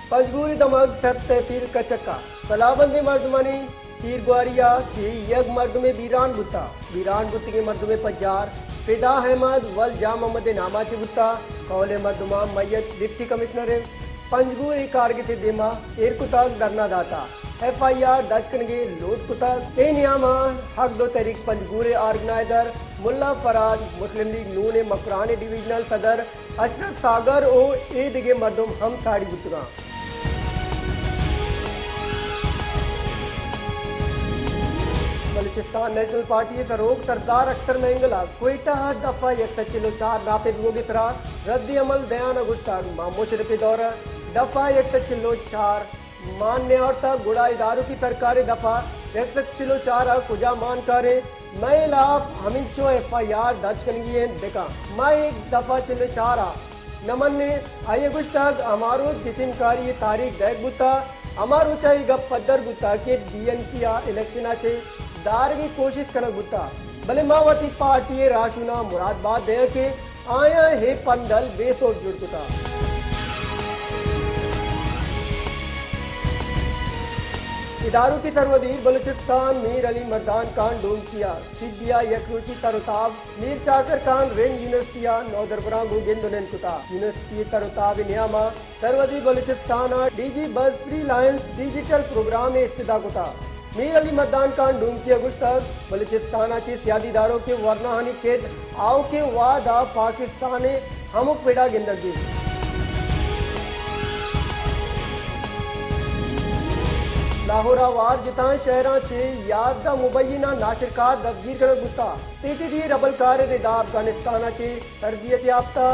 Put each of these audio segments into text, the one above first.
پنجگور ءِ دمگ سرپد تحصیل کچک ءَ سلاہ بندیں مردمانی تیرگواری ءَ چہ یک مردمے بیران بوتگ۔ بیران بوتگیں مردم ءِ پجار فدا احمد ولد جان محمد ءِ نام ءَ چہ بوتگ۔ کہول ءِ مردماں میت ڈپٹی کمشنر پنجگور ءِ کارگس ءِ دیم ءَ ایر کتگ، دھرنا داتگ، ایف آئی آر درج کنگ ءِ لوٹ کتگ۔ اے نیام ءَ حق دو تحریک پنجگور ءِ آرگنائزر ملا فرہاد، مسلم لیگ نون ءِ مکران ءِ ڈویژنل صدر اشرف ساگر ءُ اے دگہ مردم ہم ساڑی بوتگاں۔ بلوچستان نیشنل پارٹی ءِ سروک سردار اختر مینگل ءَ کوئٹہ ءَ دفعہ یک سد چل ءُ چار نافذ بوگ ءِ سرا رد عمل دیان ءَ گوشتگ، ما مشرف ءِ دور ءَ دفعہ یک سد چل ءُ چار مان نیاورتگ، گڑا ادارکی سرکار ءِ دفعہ یک سد چل ءُ چار ءَ کجا مان کاریں؟ مئے ہلاپ ہمینچو ایف آئی آر درج کنگی انت، دکاں ما اے دفعہ چل ءُ چار ءَ نہ منیں۔ آئی ءَ گوشتگ، ہما روچ گچین کاری ءِ تاریخ دئیگ بوتگ، ہما روچ ءَ اے گپ پدر بوتگ کہ بی این پی ءَ الیکشن ءَ چہ دارگ ءِ کوشست کنگ بوتگ، بلے ما وتی پارٹی ءِ راہشوناں مراد بات دیاں کہ آیاں اے پندل بے سوب جوڑ کتگ۔ ادارکی سروزیر بلوچستان میر علی مردان خان ڈومکی ءَ طبی ءِ یک روچی تر ءُ تاب میر چاکر خان رند یونیورسٹی ءَ نودربراں گوں گند ءُ نند کتگ۔ یونیورسٹی ءِ تر ءُ تاب ءِ نیام ءَ سروزیر بلوچستان ءَ ڈی جی بزفری لائنز ڈیجیٹل پروگرام ءِ افتتاح کتگ۔ میر علی مردان خان ڈومکی ءَ گوشتگ، بلوچستان ءَ چہ سیادی داروکیں ورناہانی کٹ آؤکیں وہد ءَ پاکستان ءِ ہمک پڑ ءَ گندگ بیت۔ لاہور ءَ وار جتائیں شہراں چہ یازدہ مبینہ ناشرکار دزگیر کنگ بوتگ۔ ٹی ٹی ڈی ءِ ربلکار ءِ ردا افغانستان ءَ چہ تربیت یافتہ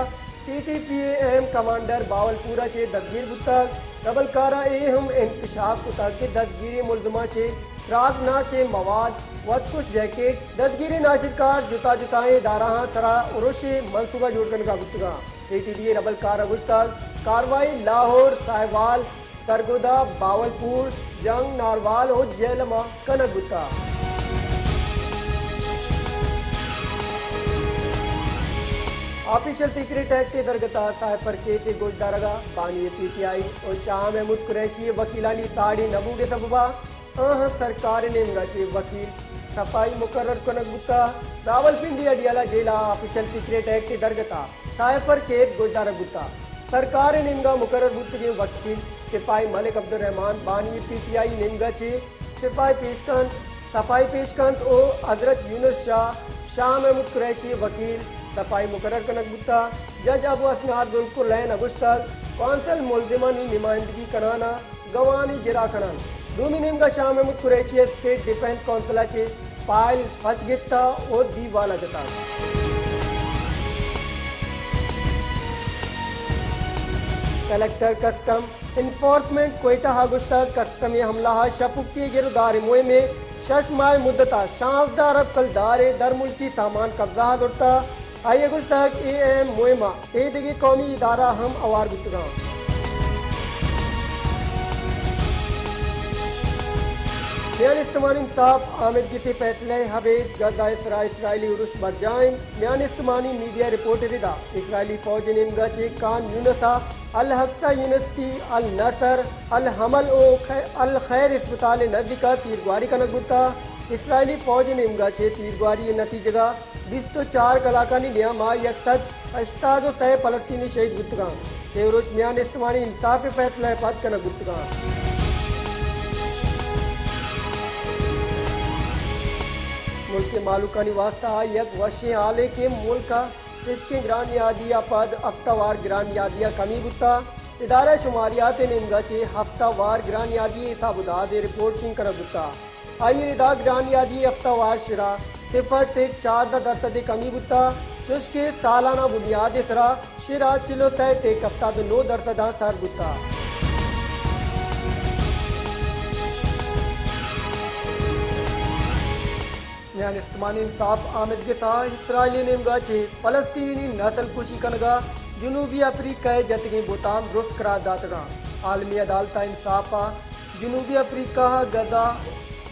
T T P A M commander Bahawalpur ءَ چہ دزگیر بوتگ۔ ربلکار ءَ اے ہم انکشاف کتگ کہ دزگیریں ملزماں چہ تراکناکیں مواد، وتکش جیکٹ، دزگیریں ناشرکار جتا جتائیں ادارہاں سرا ارش ءِ منصوبہ جوڑ کنگ ءَ بوتگاں۔ ٹی ٹی ڈی ءِ ربلکار ءَ گوشتگ، کاروائی لاہور، ساہیوال، سرگودھا، باولپور، جنگ، ناروال ءُ جہلم ءَ کنگ بوتگ۔ آفیشل سیکرٹ ایکٹ ءِ درگت ءَ سائفر کیس ءِ گوشدارگ ءَ بانی پی ٹی آئی ءُ شاہ محمود قریشی ءِ وکیلانی ساڑی نہ بوگ ءِ سبب ءَ آہاں سرکار ءِ نیمگ ءَ چہ وکیل صفائی مقرر کنگ بوتگ۔ راولپنڈی اڈیالہ جیل ءَ آفیشل سیکرٹ ایکٹ ءِ درگت ءَ سائفر کیس گوشدارگ بوتگ۔ سرکار ءِ نیمگ ءَ مقرر بوتگیں وکیل سپاہی ملک عبدالرحمان بانی پی ٹی آئی ءِ نیمگ ءَ چہ سپاہی پیش کنت، صفائی پیش کنت ءُ حضرت یونس شاہ، شاہ محمود قریشی ءِ وکیل صفائی مقرر کنگ بوتگ۔ جج ابو اسناد ذوالقرنین ءَ گوشتگ، کونسل ملزمانی نمائندگی کنان ءَ گواہانی جرا کنان۔ دومی نیمگ ءَ شاہ محمود قریشی ءَ اسٹیٹ ڈیفنس کونسل ءَ چہ فائل پچ گپتگ ءُ دیوال ءَ جتگ۔ کلکٹر کسٹم انفورسمنٹ کوئٹہ ءَ گوشتگ، کسٹم ءِ عملہ ءَ شپکی ءِ گر ءُ دار ءِ مہم ءِ شش ماہ ءِ مدت ءَ شانزدہ ارب کلدار ءِ درملکی سامان قبضہ ءَ زرتگ۔ آئی ءَ گوشتگ، اے اہم مہم ءَ اے دگہ قومی ادارہ ہم ہوار بوتگاں۔ میان استمانی انصاف آمدگس ءِ فیصلہ ءِ ابید غزہ ءِ سرا اسرائیلی ارش برجاہ انت۔ میان استمانی میڈیا ءِ رپورٹ ءِ ردا اسرائیلی فوج ءِ نیمگ ءَ چہ کان یونس ءَ الاقصی یونیورسٹی، النصر، الحمل ءُ خ-، الخیر اسپتال ءِ نزیک ءَ تیرگواری کنگ بوتگ۔ اسرائیلی فوج ءِ نیمگ ءَ چہ تیرگواری ءِ نتیجگ ءَ بیست ءُ چار کلاکانی نیام ءَ یک سد ہشتاد ءُ سئے فلسطینی شہید بوتگ انت۔ اے ارش میان استمانی انصاف ءِ فیصلہ ءَ پد کنگ بوتگ انت۔ ملک ءِ مہلوکانی واستہ یک وشیں ہالے کہ ملک ءَ تچکیں گران نیادی ءَ پد ہفتہ وار گران نیادی ءَ کمی بوتگ۔ ادارہ شماریات ءِ نیمگ ءَ چہ ہفتہ وار گران نیادی ءِ حساب ءُ داد ءِ رپورٹ شنگ کنگ بوتگ۔ آئی ءِ ردا گران نیادی ءِ ہفتہ وار شرح صفر ٹک چاردہ درسد ءِ کمی بوتگ، چوشکہ سالانہ بنیاد ءِ سرا شرح چل ءُ سئے ٹک ہپتاد ءُ نو درسد ءَ سر بوتگ۔ میان استمانی انصاف آمدگس ءَ اسرائیل ءِ نیمگ ءَ چہ فلسطینی نسل کشی کنگ ءَ جنوبی افریقہ ءِ جتگیں بھتام درست قرار داتگ انت۔ عالمی عدالت ءِ انصاف ءَ جنوبی افریقہ ءَ غزہ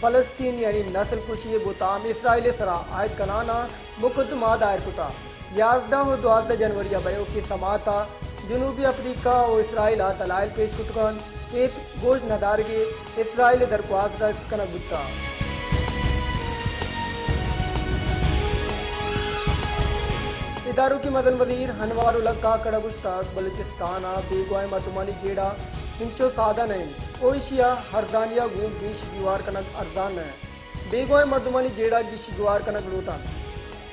فلسطینیانی نسل کشی ءِ بھتام اسرائیل ءِ سرا عائد کنان ءَ مقدمہ دائر کتگ۔ یازدہ ءُ دوازدہ جنوری ءَ بئیوکیں سماعت ءَ جنوبی افریقہ و اسرائیل ء دلائل پیش کتگ انت کہ گوش ندارگی اسرائیل ء درخواست رد کنگ بوتگ۔ اداروں کی مزن وزیر انوار الحق کاکڑ ء گوشتگ، بلوچستان ء بیگواہیں مردمانی جیڑہ انچو سادہ نہ انت و ایشی ء ارزانی ء گوں گیش گیوار کنگ ارزان نہ انت۔ بیگواہیں مردمانی جیڑہ گیشی گوار کنگ لوٹاں۔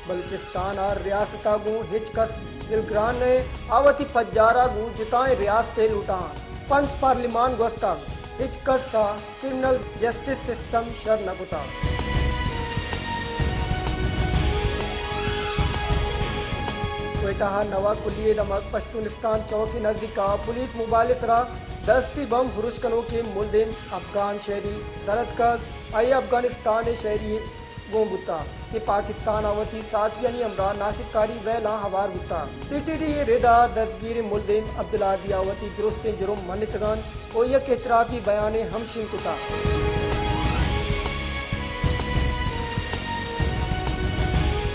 بلوچستان ء ریاست ء گوں ہچ کس دلگران نہ، آ وتی پجار ء گوں جتائیں ریاست ء لوٹاں۔ پنچ پارلیمان گوستگ، ہچ کس ء کرمنل جسٹس سسٹم شر نہ کتگ۔ کوئٹہ ء نوا کلی ء دمگ پشتونستان چوک ء نزیک ء پولیس موبائل ء سرا دستی بم ہرش کنوکیں ملزم افغان شہری در اتکگ۔ آئی افغانستان ء شہری گون بوتگ کہ پاکستان ء وتی ساتھیانی ہمراہ ناشرکاری ویلاں ہوار بوتگ۔ سی ٹی ڈی ء ردا دزگیریں ملزم عبدالہادی ء وتی درستیں جرم منتگ انت و یک اعترافی بیانے ہم شنگ کتگ۔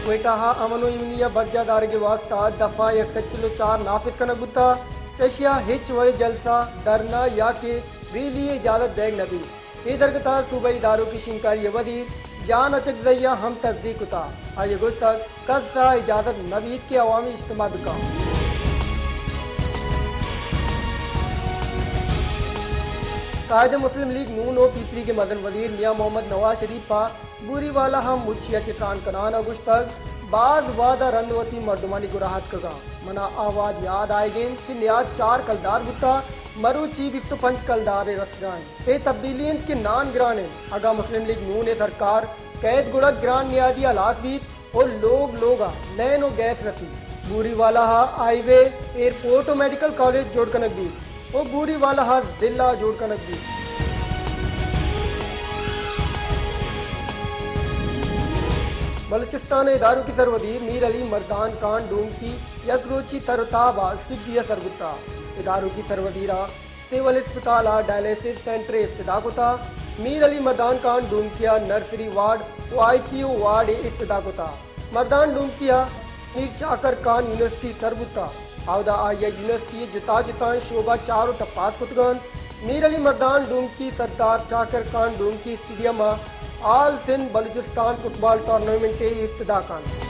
کوئٹہ ء امن و ایمنی ء برجاہ دارگ ء واستہ دفعہ یک سد چل و چار نافذ کنگ بوتگ، چہ اشی ء ہچ وڑیں جلسہ، دھرنا یا کہ ریلی ء اجازت دئیگ نہ بیت۔ اے درگت ء صوبائی اداروں کی شنگکاری ء وزیر جان اچکزئی ء ہم تصدیق کتگ۔ آئی ء گوشتگ، کس ء اجازت نہ بیت کہ عوامی اجتماع بہ کنت۔ قائد مسلم لیگ نون و پیسریگیں مزن وزیر میاں محمد نواز شریف ء بوری والا ء مچی ء چہ تران کنان ء گوشتگ، باز وہد ء رند وتی مردمانی گورا اتکگاں۔ منا آ وہد یاد آیگ انت کہ نیاد چار کلدار بوتگ، مروچی بیست و پنچ کلدار ء رسگا انت۔ اے تبدیلی انت کہ نان گران انت۔ اگاں مسلم لیگ نون ء سرکار کئیت گڑا گران نیادی ہلاس بیت و لوگ لوگ ء لین و گیس رسیت۔ بوری والا ء ہائی وے، ایئرپورٹ و میڈیکل کالج جوڑ کنگ بیت و بوری والا ء ضلع جوڑ کنگ بیت۔ بلوچستان ء اداروں کی سروزیر میر علی مردان خان ڈومکی یک روچی تر و تاب ء سگی ء سر بوتگ۔ اداروں کی سروزیر ء سول اسپتال ء ڈائلسس سینٹر ء افتتاح کتگ۔ میر علی مردان خان ڈومکی ء نرسری وارڈ و آئی سی یو وارڈ ء افتتاح کتگ۔ مردان ڈومکی ء میر چاکر خان یونیورسٹی سر بوتگ۔ اودا آئی ء یونیورسٹی ء جتا جتائیں شعبہ چار و ٹپاس کتگ انت۔ میر علی مردان ڈومکی سردار چاکر خان ڈومکی اسٹیڈیم ء آل سندھ بلوچستان فٹبال ٹورنامنٹ ء افتتاح کنت۔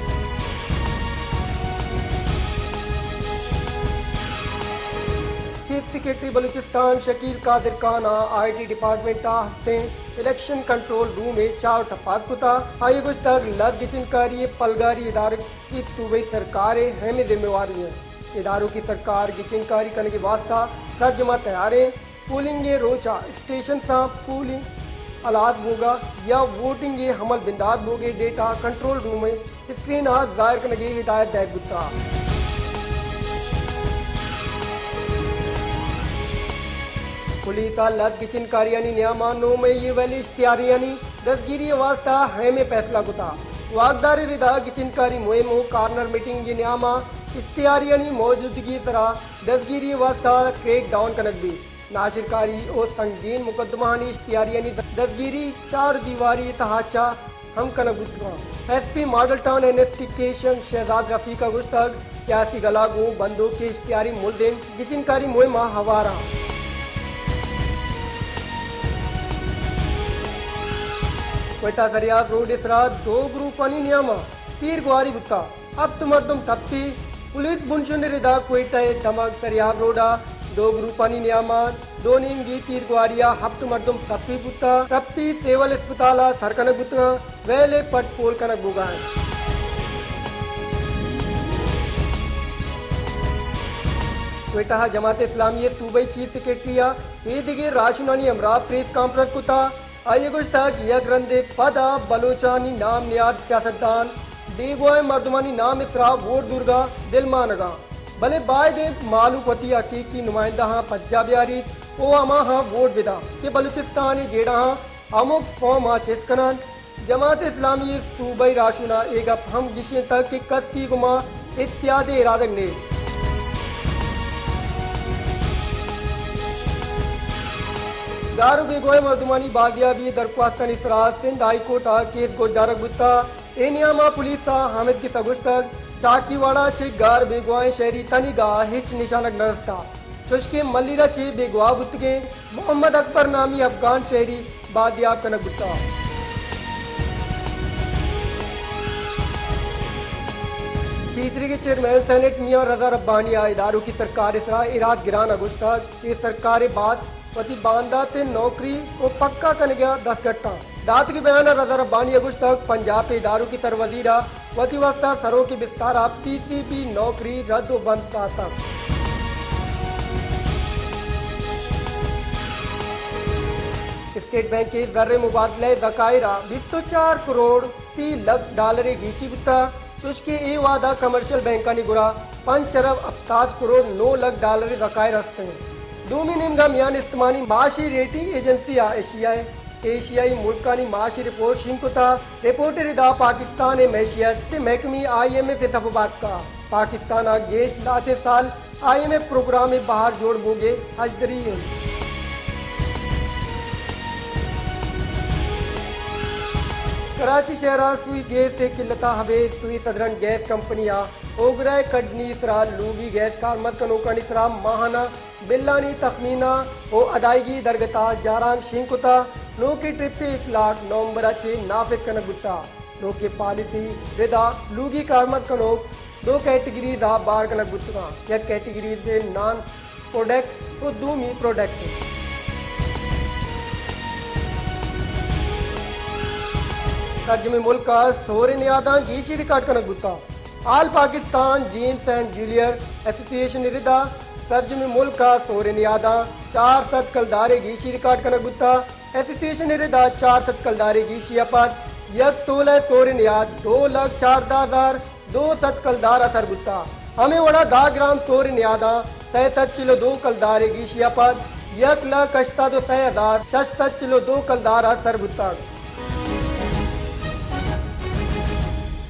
چیف سیکرٹری بلوچستان شکیل قادر خان ء آئی ٹی ڈیپارٹمنٹ ء ہستیں الیکشن کنٹرول روم ء چار ٹپاس کتا۔ آئی ء گوشتگ، لد گچینکاری ء پلگاری ادارگ ء صوبائی سرکار ء اہمیں ذمہ واری انت۔ اداروں کی سرکار گچینکاری کنگ ء واستہ سرجم ء تیار انت۔ پولنگ ء روچ ء اسٹیشنز ء پولنگ ہلاس بوگ ء یا ووٹنگ ء عمل بندات بوگ ء ڈیٹا کنٹرول روم ء اسکرین ء ظاہر کنگ ء ہدایت دئیگ بوتگ۔ پولیس ء لد گچینکاریانی نیام ء نو مئی ء ویلے اشتہاریانی دزگیری ء واستہ اہمیں فیصلہ کتگ۔ واکدار ء ردا گچینکاری مہم ء کارنر میٹنگ ء نیام ء اشتہاریانی موجودگی ء سرا دزگیری ء واستہ کریک ڈاؤن کنگ بیت۔ ناشرکاری و سنگین مقدمہانی اشتہاریانی دزگیری چار دیواری تہا چہ ہم کنگ بوتگاں۔ S P Model Town investigation Shahzad Rafiq ء گوشتگ، سیاسی گلا گوں بندوک ء اشتہاری ملزم گچینکاری مہم ء ہوار آں۔ کوئٹہ سریاب روڈ ء سرا دو گروپانی نیام ء تیر گواری بوتگ۔ ہپت مردم ٹپی۔ پولیس بنشون ء ردا کوئٹہ ء دمگ سریاب روڈ ء دو گروپانی نیام ء دو نیمگی تیرگواری ء ہپت مردم ٹپی بوتگ۔ ٹپی سیول اسپتال ء سر کنگ بوتگ انت، ویل ء پٹ پول کنگ بوگ ء انت۔ کوئٹہ ء جماعت اسلامی ء صوبائی چیف سیکرٹری ء اے دگہ راہشونانی ہمراہ پریس کانفرنس کتگ۔ آئی ء گوشتگ، یک رندے پد ء بلوچانی نام نیاد سیاستدان بیگواہیں مردمانی نام ء سرا ووٹ زورگ ء دلمانگ ء انت، بلے باید انت مہلوک وتی حقیقی نمائندہاں پجا بیاریت و ہماہاں ووٹ بدنت کہ بلوچستان ء جیڑہاں ہمک فارم ء چست کن انت۔ جماعت اسلامی ء صوبائی راہشون ء اے گپ ہم گشینتگ کہ کسی گما اتحاد ء ارادگ نیست۔ گار و بیگواہیں مردمانی بازیابی ء درخواستانی سرا سندھ ہائی کورٹ ء کیس گوشدارگ بوتگ۔ اے نیام ء پولیس ء ہمد گس ء گوشتگ، ٹاکیواڑہ چہ گار بیگواہیں شہری تنیگا ہچ نشانگ نہ رستہ، چوشکہ ملیرا چہ بیگواہ بوتگیں محمد اکبر نامی افغان شہری بازیاب کنگ بوتہ۔ کیتریگیں چیئرمین سینیٹ میاں رضا ربانی ء اداروں کی سرکار ء سرا ایراد گران ء گوشتگ کہ سرکار ء بعد وتی باندات ء نوکری و پکا کنگ ء دستگٹاں۔ داتگی بیان ء رضا ربانی ء گوشتگ، پنجاب ء اداروں کی سر وزیر ء وتی واسطہ سروک بستار ء پی سی بی نوکری رد و بند ساتگ۔ اسٹیٹ بینک ء زر مبادلہ ء ذخائر ء بیست و چار کروڑ سی لکھ ڈالر ء گیشی بوتگ، چوشکہ اے وہد ء کمرشل بینکانی گورا پنچ ارب ہفتاد کروڑ نو لکھ ڈالر ء ذخائر ہست انت۔ دومی نیمگا میان استمانی معاشی ریٹنگ ایجنسی ء ایشیائی، ایشیائی ملکانی معاشی رپورٹ شنگ کتگ۔ رپورٹ ء ردا پاکستان ء معیشت ء محکمی آئی ایم ایف ء تف و باتکا۔ پاکستان ء گیش لہتیں سال آئی ایم ایف پروگرام ء بہر جوڑ بوگ ء ہژدری انت۔ کراچی شہر ء سوئی گیس ء قلت ء ابید سوئی سدرن گیس کمپنی ء اوگرہ ء کڈنی سرا لوگی گیس کارمرد کنوکانی سرا ماہانہ بلانی تخمینہ و ادائیگی درگتا جارانگ شنگ کتا۔ نوکیں ٹرپ ء اطلاق نومبر ء چہ نافذ کنگ بوتا۔ نوکیں پالیسی ردا لوگی کارمرد کنوک دو کیٹیگریز ء بار کنگ بوتگاں، یک کیٹیگریز نان پروڈکٹ و دومی پروڈکٹ۔ سرجمیں ملک ء سور نیاداں گیشی ریکارڈ کنگ بوتا۔ آل پاکستان جیمز اینڈ جویلر ایسوسی ایشن ء ردا سرجمیں ملک ء سور نیاداں چار سد کلدار ء گیشی ریکارڈ کنگ بوتا۔ ایسوسی ایشن ء ردا چار سد کلدار ء گیشی ء پد یک تولہ سور نیاد دو لکھ چاردہ ہزار دو سد کلدار ء سر بوتا۔ ہمے وڑا دہ گرام سور نیاداں سئے سد چل و دو کلدار ء گیشی ء پد یک لکھ ہشتاد و سئے ہزار شش سد چل و دو کلدار ء سر بوتگ۔